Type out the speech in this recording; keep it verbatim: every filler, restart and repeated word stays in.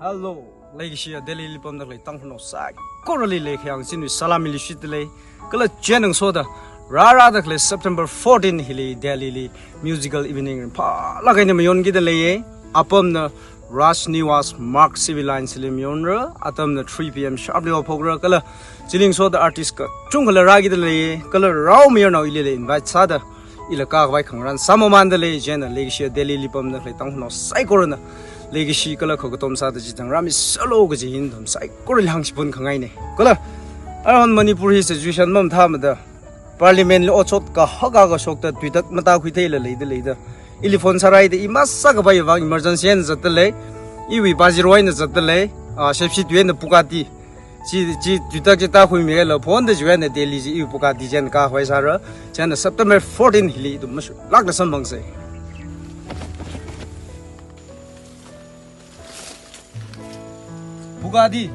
Hello, leikashiya Delhili pamda khalei Tangkhulnao saikorali leikhayang chinwui salam ili shitdalei. Kala chieina ngasoda rārāda khalei September fourteen hili Delhili musical evening ringphālāk eina mayonkida leiya. Apamna Raj Niwas Mark Civil Lines li mayonra, atamna three P M sharp li haophokra, kala chili ngasoda artist kachungkhala rākida leiya, kala rao mayarnao ilila invite sāda, ila kakhavai khangarān sāmamānda lei. Chieina leikashiya Delhili pamda khalei Tangkhulnao saikorana leikashi kala khakatom sāda chithang rāmiserlu kaji hi nathum saikorali hāngshapun khangaina. Kala aruihon Manipur hi situation mamathāmada Parliament li otshot kahaka kashokta tuitak matākhuitheila leida leida, ili phone sāra da, i masākapai vang emergency eina zatdalei. Iwui pāzirwui eina zatdalei. Ah, Shepshi tui eina Bugatti. Chi, chi tuitak chi tākhuimihaila phone da chiwui eina Delhi chi iwui Bugatti chieina kakhavai sāra. Chieina September fourteen hili ithum mashuilākla samphangsa. Bugatti.